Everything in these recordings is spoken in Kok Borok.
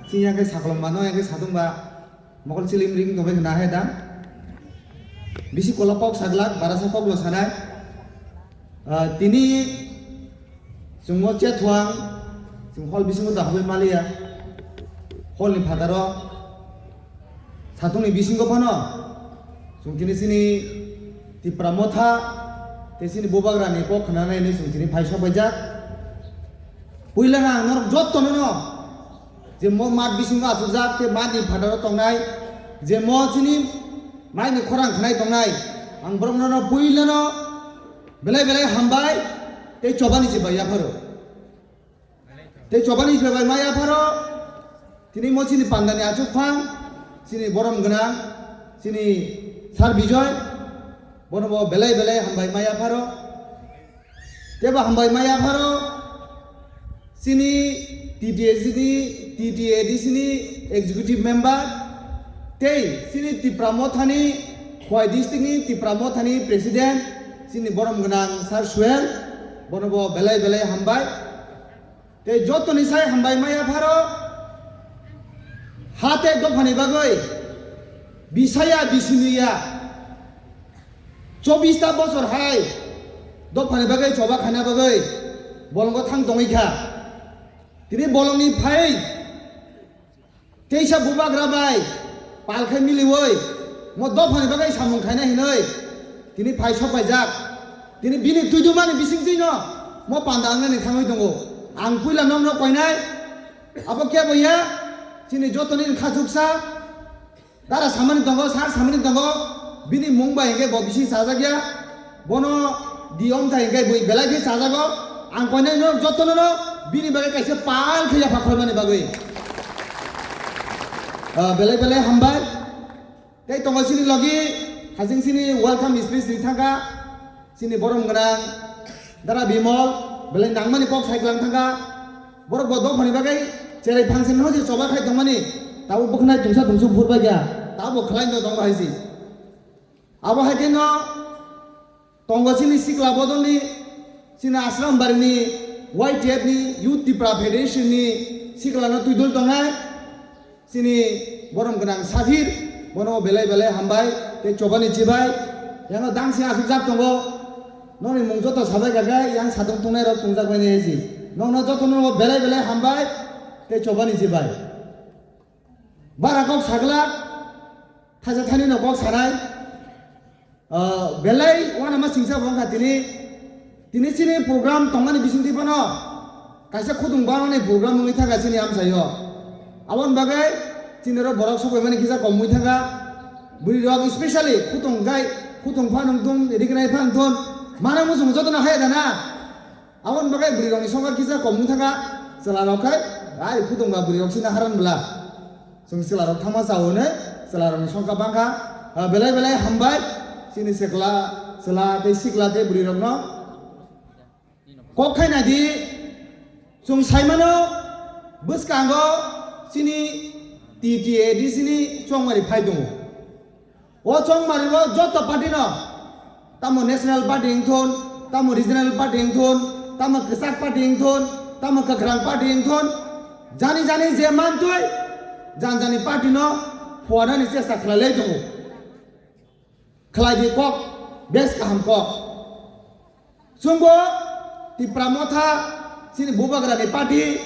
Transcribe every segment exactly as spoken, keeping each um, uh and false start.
Sini yang ke sakolom mano, yang ke sadung ba mokol chilim ring tongbai khna hai da. Bisi kola kok saglak, barasa kok lo sanai. Ah, tini chwngno chethuang, chwng hol bisingo da hobwi maliya. Hol ni phataro, satung ni bisingo phano, chwng tini sini Tipra Motha, tei sini Bubagra ni kok khna nai hinwi chwng tini phai sok paijak. Puila na ang norok jotto no no, je mo mat bisingo achukjak tei mat ni phataro tongnai, je mo chini mai ni khorang khnai tongnai, ang borok no no puila no belai belai hambai tei chobani se bai yapharo. Tei chobani se bai ma yapharo, tini mo chini panda ni achuk phang, chini borom gwnang, chini Sir Bijoy, bono bo belai belai hambai ma yapharo. Tebo hambai ma yapharo, chini T T A D C ni, T T A D C ni executive member, tei chini Tipra Mothani, Khowai district ni Tipra Mothani president, chini borom gwnang Sir Suel, bono bo belai belai hambai. Tei jotoni sai hambai ma yapharo, ha tei dophani bagwi bisaya bisiniya, chobbish ta bosor hai dophani bagwi choba khaina bagwi bolongo thang tongwi kha. Tini bolongni phai teisa Bubagra bai pal khai miliwi mo dophani bagwi samung khaina hinwi tini phai sok paijak. Tini bini tuidumani bisingtwino mo panda wngnani thangwi tongo. Ang puila nokno koinai, abo kebo ya, chini jotoni khachuksa. Dara samani tongo, sar samani tongo, bini mung bai hwnkhe bo bisi chajakya, bono di omthai hwnkhe bui belai khe chajago. Ang koinai no jotono no bini bagwi kaisa pal khe yapha kholmani bagwi. Ah, belai belai hambai. Tei tongo chini logi, hajing chini welcome speech ri thangkha. Chini borom gwnang Dara Bimol, belai nangmani kok sai klang thangkha. Borok bo dophani bagwi cherai function no je choba khai tongmani. Tabuk bwkhnai tungsa tungsuk phur bai kha. Tabuk khlai no tong hai si. Abo hai khe no tongo chini sikla bodolni, chini Ashram Barini Y T F ni Youth Tipra Federation ni sikla no twidul tongnai. Chini borom gwnang Saphir, bono belai belai hambai tei chobani chibai. Yano dangsi asukjak tongo. Nokni mung joto sabai kha khe yang satung tongnai rok tongjak bai nai si. Nokno jotono belai belai hambai tei chobani chibai. Bara kok sagla, thaisa thani no kok sanai. Ah, belai uanama singsa bo wngkha tini, tini chini program tongmani bisingtwi phano kaisa khudung banani program wngwi thangkha chini amchaio. Aboni bagwi chini oro borok sobaimani kisa kom wngwi thangkha. Bwrwi rok specially khudung gai, khudung phan wngthung, rignai phan wngthun, mana muchung jotono haya dana. Aboni bagwi bwrwi rokni songkha kisa kom wngwi thangkha, chwla rok khai, ai khudung ba bwrwi rok sina haran bwla. Chwng chwla rok thangma chao hwnwi chwla rokni songkha bangkha. Ah, belai belai hambai chini sikla, chwla tei sikla tei bwrwi rokno. Kok khai nai di, chwng sai mano bwskango chini T T A D C ni chongmari phai tongo. O chongmari o joto party no, tamo national party wngthun, tamo regional party wngthun, tamo kwchak party wngthun, tamo kwkhrang party wngthun, jani jani je mantwi jan jani party no phuarnani chesta khlai lai tongo. Khlai di kok, bes kaham kok. Chwngbo Tipra Motha chini Bubagrani party,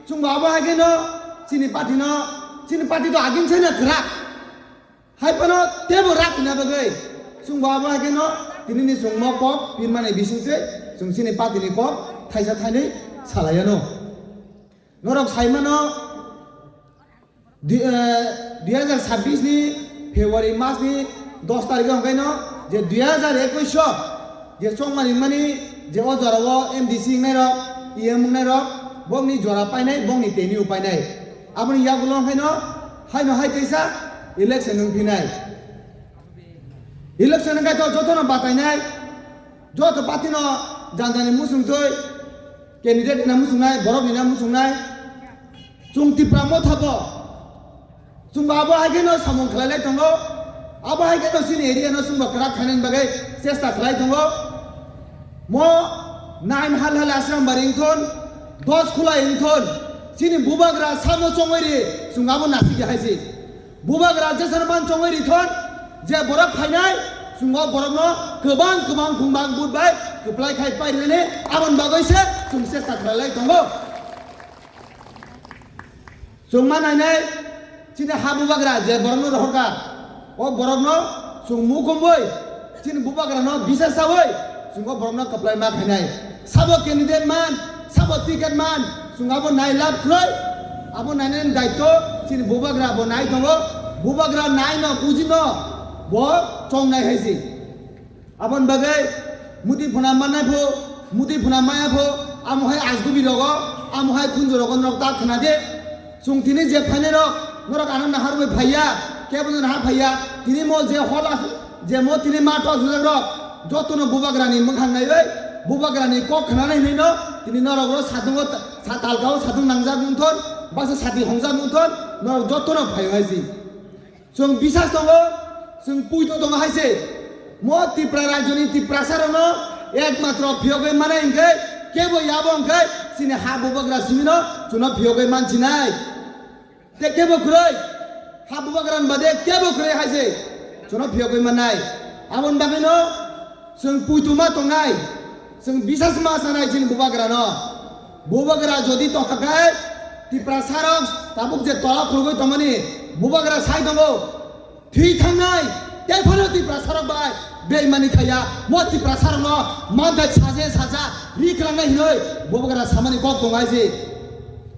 chwngbo abo hai kheno chini party no, chini party to agin seno kwrak. Hai phano tebo rak hwnna bagwi chwngbo abo hai kheno tinini chwngmo kok pirmani bisingtwi chwng chini party ni kok thaisa thainwi salaiano. Norok sai mano, dui, eh, dui hajar sabbish ni February mas ni dos tarikh o hwnkhe no je dui hajar ekwis o je chongmani mani je o jora o M D C wngnai rok, E M wngnai rok, bongni jora painai, bongni tenure painai. Aboni yagulo hwnkhe no haino hai kaisa election wngphinai. Election hwnkhe to jotono batainai, joto party no jan jani muchungtwi, candidate hwnna muchungnai, borok hwnna muchungnai. Chwng Tipra Motha bo, chwngbo abo hai kheno samung khlailai tongo, abo hai kheno chini area no chwngbo kwrak khainani bagwi chesta khlai tongo. Mo nine hal hal Ashram Bari wngthun, dos Khulai wngthun, Chini bubagra samo chongwi ri, chwng abo nasik ya hai si. Bubagra jesar man chongwi ri thon, je borok phainai, chwng o borokno kwbang kwbang kwbang vote bai kwplai khai pai rwni, aboni bagwi se chwng chesta khlai lai tongo. Chwng ma nainai, chini ha bubagra je borokno rohorkha, o borokno chwng mukhumwi, chini bubagrano bisas sawi, chwng o borokno kwplai ma khainai. Sabo candidate man, sabo ticket man, chwng abo nai lab khlai, abo nainani daityo chini bubagra bo nai tongo, bubagra naino bujino bo chongnai hai si. Aboni bagwi muti phuna mannai pho, muti phuna maya pho, amo hai asgubi rogo, amo hai khunju rogo norok ta khna de. Chwng tini je phainai rok, norok ano naharwi phaiya, kebo no nahar phaiya, tini mo je hol as-, je mo tini math asujak rok, jotono bubagrani mwkhang naiwi, bubagrani kok khnanai hinwi no, tini norok ro satungo ta-, sa talkao satung nangjak mungthon, basa sati hongjak mungthon, norok jotono phaio hai si. Chwng bisas tongo, chwng puitu tongo hai se. Mo Tipra rajyoni Tiprasa rokno ekmatro phiyogwi manai hwnkhe kebo yabo hwnkhe chini ha bubagra simino chwngno phiyogwi mansinai. Tei kebo kwrwi, ha bubagra ni bade kebo kwrwi hai se chwngno phiyogwi mannai. Aboni bagwino chwng puitu ma tongnai, chwng bisas ma sanai chini bubagrano. Bubagra jodi tongkha khe, Tiprasa rok tabuk je tola khulugwi tongmani, bubagra sai tongo. Thwi thangnai, tei phano Tiprasa rok bai beimani khaiya, mo Tiprasa rokno manthai saje saja ri kwlangnai hinwi bubagra samani kok tongo hai se.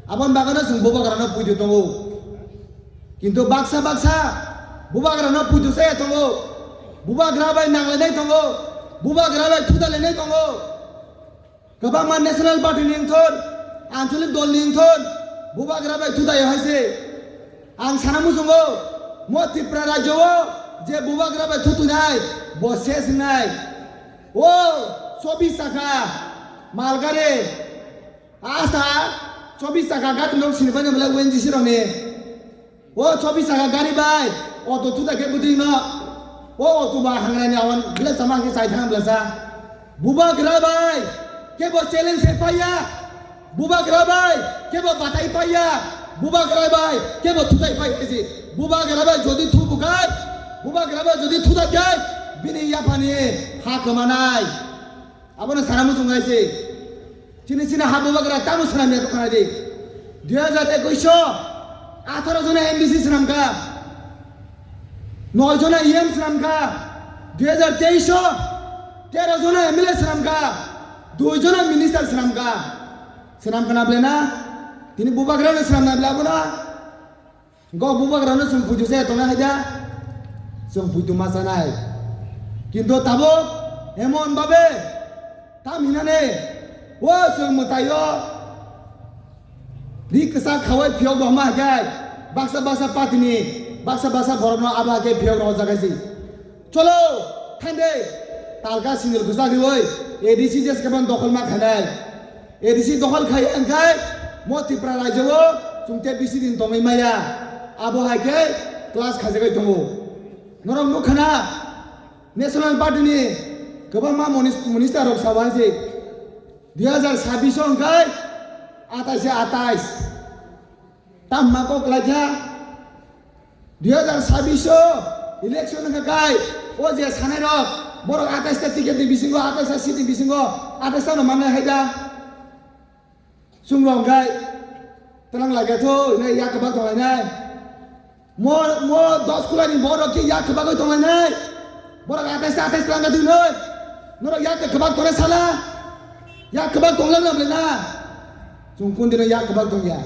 Aboni bagwino chwng bubagrano puitu tongo. Kintu baksa baksa bubagrano puitu saya tongo, bubagra bai nanglainai tongo, bubagra bai thuda lainai tongo. Kwbangma National Party ni wngthon, Anchalik dol ni wngthon, bubagra bai thuda ya hai se. Ang sana muchungo, mo Tripura rajyo o je bubagra bai thutuinai, bo ses wngnai. O chobis chakha malgari, asa chobis chakha gari nok sini bai na belai O N G C rok ni. O chobis chakha gari bai, auto thuda khe bwtwi no. O auto ba hangrani awan belai chama khe chai thang belai cha. Bubagra bai, kebo challenge khe paiya. Bubagra bai, kebo batai paiya. Bubagra bai, kebo thutai paiya si. Bubagra bai jodi thu bukai, bubagra bai jodi thuda khe, bini yaphani ha kwmanai. Abono sana muchung nai se. Chini chini ha bubagra tamo swnam ya tongkha di. Dui hajar ekush o atharo jona M D C swnam kha. Noi jona E M swnam kha. Dui hajar teis o tero jona M L A swnam kha. Dui jona minister swnam kha. Swnam kha na ble na? Tini bubagra no swnam na ble abono? Go bubagrano chwng puitu se tongna hai da? Chwng puitu ma chanai. Kintu tabuk emon babe tam hinane o chwng mwtaio ri kwchak khawai phiyok bo hama hai kai baksa baksa party ni baksa baksa borokno abo hai khe phiyok rw jagai si. Cholo, thangde, talka sinil kwchak riwi, A D C jes kaban dokhol ma khainai. A D C dokhol khai angkhai, mo Tripura rajyo o chwng te bisi din tongwi maya. Abo hai khe class khajagai tongo. Norok nukha na, National Party ni kwbangma monis-, minister rok sabo hai se. Dui hajar sabbish o angkhai, atais se atais. Tamma kok laikha. Dui hajar sabbish o election wngkha kai, o je sanai rok, borok atais ta ticket ni bisingo, atais ta seat ni bisingo, atais ta no mannai hai da. Chwng rok kai, twlang laikha tho, hinwi yak kwbak tong lainai. Mo, mo dos kulai ni borok khe yak kwbagwi tong lainai. Borok atais ta atais twlang kha twi hinwi. Norok yak kwbak tore sala. Yak kwbak tong lai na ble na? Chwng kundino yak kwbak tong ya.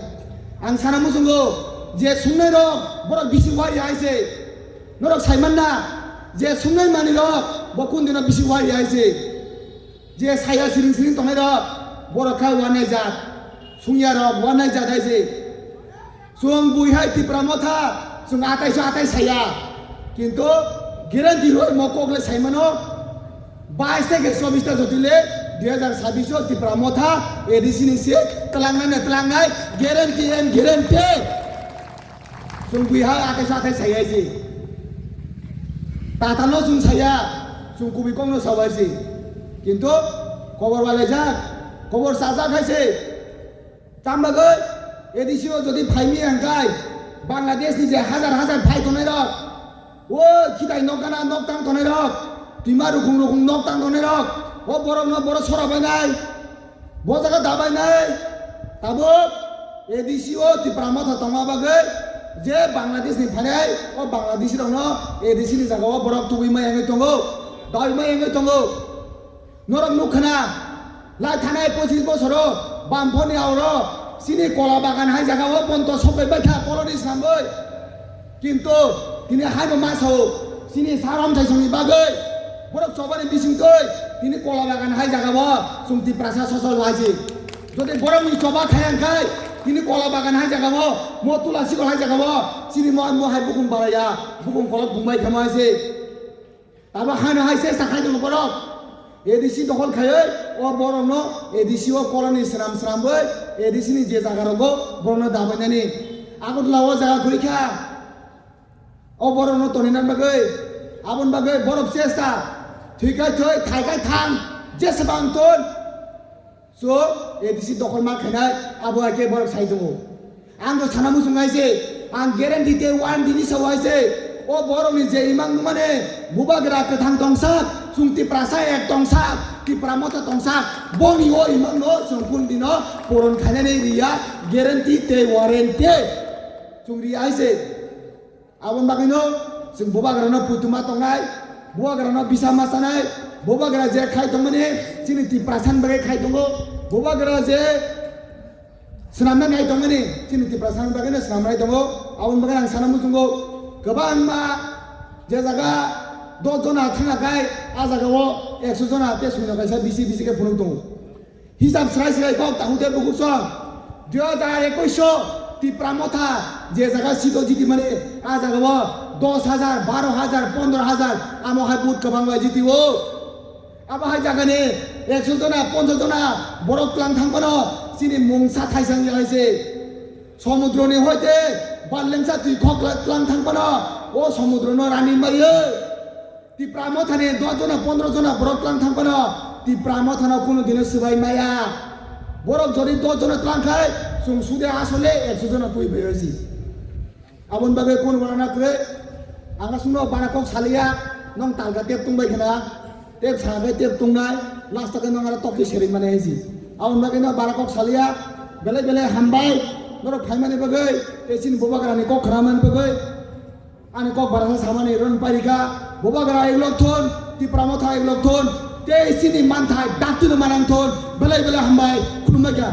Ang sana muchungo je sungnai rok borok bisi wari hai se. Norok sai man na je sungnai mani rok bo kundino bisi wari hai se. Je saya siring siring tongnai rok borok kha wanai jat. Sungya rok wanai jat hai se. Chwng bui hai Tipra Motha, chwng atais o atais saya. Kintu guarantee rwi mo kok le sai mano, bais theke chobis ta jotile dui hajar sabbish o Tipra Motha A D C ni seat twlangnai na twlangnai, guarantee and guarantee. Chwng bui hai atais o atais saya si. Tata no chwng saya, chwng kubui kok no sawai si. Kintu kobor walaijak, kobor chajak hai se. Tam bagwi A D C o jodi phaimi hwnkhe Bangladesh ni je hajar hajar phai tongnai rok, o khitai nok gana nok tang tongnai rok, twima rukhung rukhung nok tang tongnai rok, o borok no borok sora bainai, bo jaga da bainai, tabuk A D C o Tipra Motha tongma bagwi je Bangladesh ni phainai, o Bangladeshi rok no A D C ni jaga o borok tubui mai wngwi tongo, daui mai wngwi tongo. Norok nukha na, lai thanai pochis bosoro bamphoni aoro chini kola bagan hai jaga o ponto sokbai baikha koloni swnamwi. Kintu tini haibo ma sao, chini saram thaisongni bagwi borok chobani bisingtwi tini kola bagan hai jaga o chwng Tiprasa sosol laji. Jodi borokni choba khayang khai tini kola bagan hai jaga o mo tula sikol hai jaga o chini mo mo hai bukhung balaya, bukhung kolok bumbai khama hai se. Abo hano hai se sakhai tongo borok. A D C dokhol khaiwi o borokno A D C o koloni swnam swnamwi A D C ni je jaga rogo borokno dabainani. Agartala o jaga kwrwi kha. O borokno toninan bagwi, aboni bagwi borok chesta. Thwi khai thwi, thai khai thang, jesebang ton. So, A D C dokhol ma khainai, abo hai khe borok sai tongo. Ang to sana muchung hai se, ang guarantee tei warranty ni sao hai se. O borok ni je imang mane, bubagra kwthang tongsak, chwng Tiprasa ek tongsak, Tipra Motha tongsak, boni o imang no chwng kun dino puron khainani riya, guarantee tei warranty. Chwng riya hai se. Aboni bagwino chwng bubagrano putuma tongnai, bubagrano bisa ma chanai, bubagra je khai tongmani chini Tiprasani bagwi khai tongo, bubagra je swnamna nai tongmani chini Tiprasani bagwino swnamnai tongo. Aboni bagwi ang sana muchungo kwbangma je jaga dos jona thangna khai a jagao ekso jona tei suino kaisa bisi bisi khe phunuk tongo. Hisab srai srai kok tahu de bukursong. Dui hajar ekush o Tipra Motha je jaga sito jiti mani a jaga o dos hajar, baro hajar, pondro hajar amo hai but kwbang bai jiti o. Abo hai jaga ni ekso jona, ponchash jona borok tlang thang phano chini mungsa thaisang ya hai se. Somudro ni hoite barlengsa twi khok tlang thang phano o somudro no rani mai o. Tipra Mothani dos jona, pondro jona borok tlang thang phano Tipra Mothano kunu dino swbai maya. Borok jodi dos jona tlang khai, chwng sude asole ekso jona twi bai hoisi. Aboni bagwi kunu rana kwrwi, ang aswkno bara kok saliya, nong talga tep tungbai khna, tep sagai tep tungnai, last o khe nong aro tokti seri mane hoisi. Aboni bagwi no bara kok saliya, belai belai hambai, norok phaimani bagwi, tei chini bubagrani kok khna mani bagwi. Ani kok barasa samani ron parika, bubagra eglok thon, Tipra Motha eglok thon, tei chini manthai dakti no manang thon, belai belai hambai, khulumbai kha.